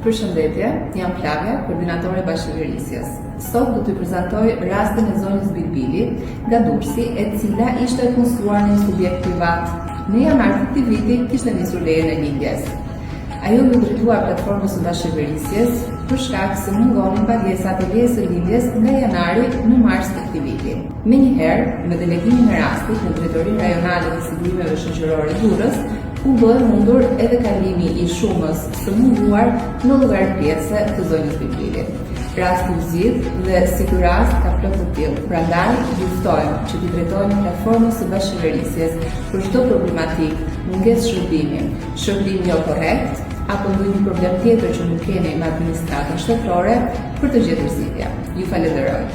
Përshëndetje, jam Flavia, koordinatore e bashkëqeverisjes. Sot do t'ju prezantoj rastin e zonjës Bilbili nga Durrësi, e cila ishte e punësuar në një subjekt privat. Në janar të këtij viti kishte nisur lejen e lindjes. Ajo iu drejtua platformës së bashkëqeverisjes për shkak se mungonin pagesat e lejes së lindjes nga janari në mars të këtij viti. Menjëherë, me delegimin e rastit në Drejtorinë Rajonale të Sigurimeve Shoqërore Durrës, U bë e mundur edhe kalimi i shumës së munguar në llogarinë pjesëse të zonjës Bilbili. Rasti u zgjidh dhe si ky rast ka plot të tillë, prandaj ju ftojmë që t'i drejtoheni platformës së bashkëqeverisjes për çdo problematikë, mungesë shërbimi, shërbim jo korrekt apo ndonjë problem tjetër që mund keni me administratën shtetërore për të gjetur zgjidhje. Ju falenderoj.